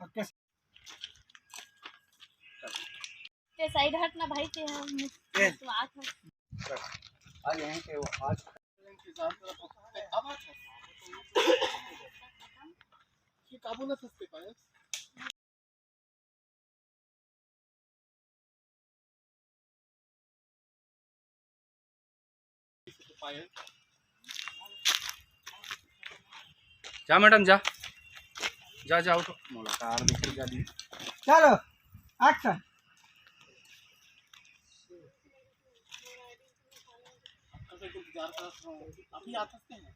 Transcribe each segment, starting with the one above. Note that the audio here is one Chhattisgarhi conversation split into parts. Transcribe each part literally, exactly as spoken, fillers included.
ओके। ते साइड हट ना भाई, ते हम ए। तो आत हस। आज यहीं पे वो आज ये का बोलत हस ते पायल? जा मैडम, जा, जा, जा, उठो। मोला कार दिख रही गाड़ी। चलो, एक्शन। अभी आ सकते हैं।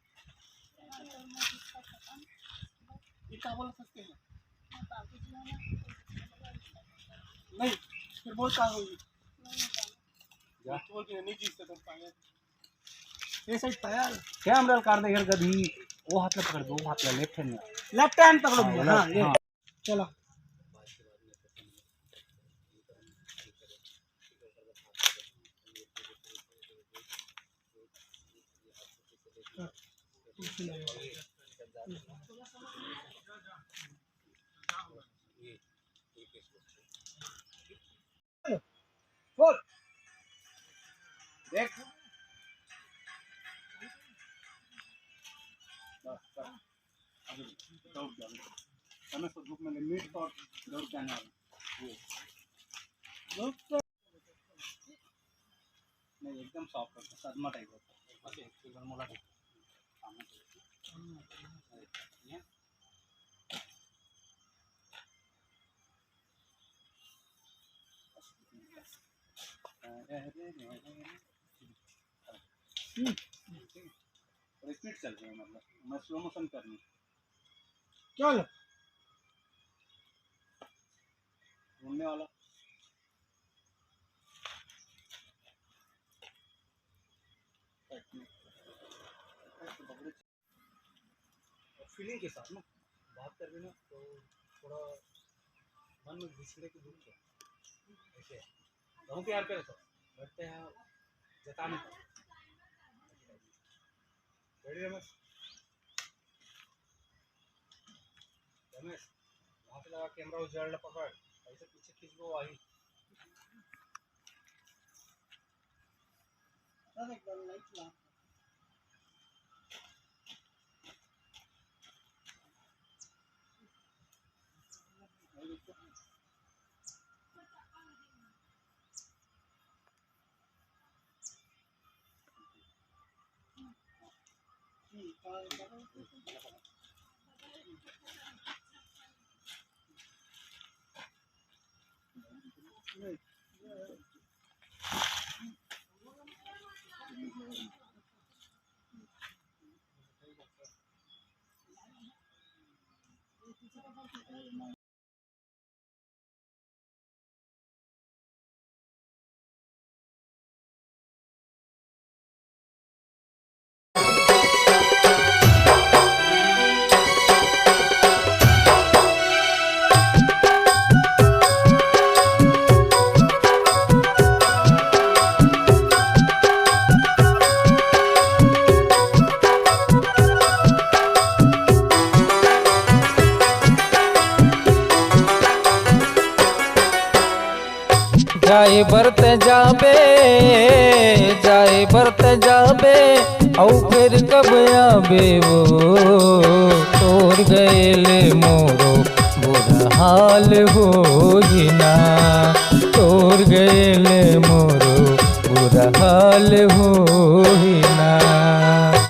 ये का बोल सकते हैं? नहीं, फिर बोल का होगी? जा। बोल के नहीं जीत सकते पायल। ये सही पायल। कैमरा काट दे इधर कभी। वो हाथ में पकड़ दो, वो हाथ में, लेफ्ट हैंड में। लेफ्ट हैंड पकड़ो हाँ, भैया, हाँ, लेफ्ट, ये। हाँ। चलो। बोल। देख। बस, बस। अभी दौड़ जा, अभी। समय से धूप में मीट और दौड़ के आने वाला। ये। धूप तो नहीं, एकदम सॉफ्ट होता है, सदमा टाइप होता है। बस एक, एक बार मोला देख। सामने से। ये। और स्पीड चल रही है, मतलब मैं स्लो मोशन कर रही हूँ। चल। घूमने वाला। फीलिंग के साथ ना बात कर रहे ना, तो थोड़ा मन में घुसने की दुख है। ऐसे है। कहूँ प्यार करे तो, बट यहाँ जता नहीं पाते। रेडी रमेश? रमेश, वहाँ पे लगा कैमरा, उजाला पकड़, ऐसे पीछे खींच लो, वही। बस एक बार लाइट ला। जाए बर त जाबे, जाए बर त जाबे, अउ फेर कब आबे वो? तोर गए ले मोरो बुरा हाल होही ना, तोर गए ले मोरो बुरा हाल होही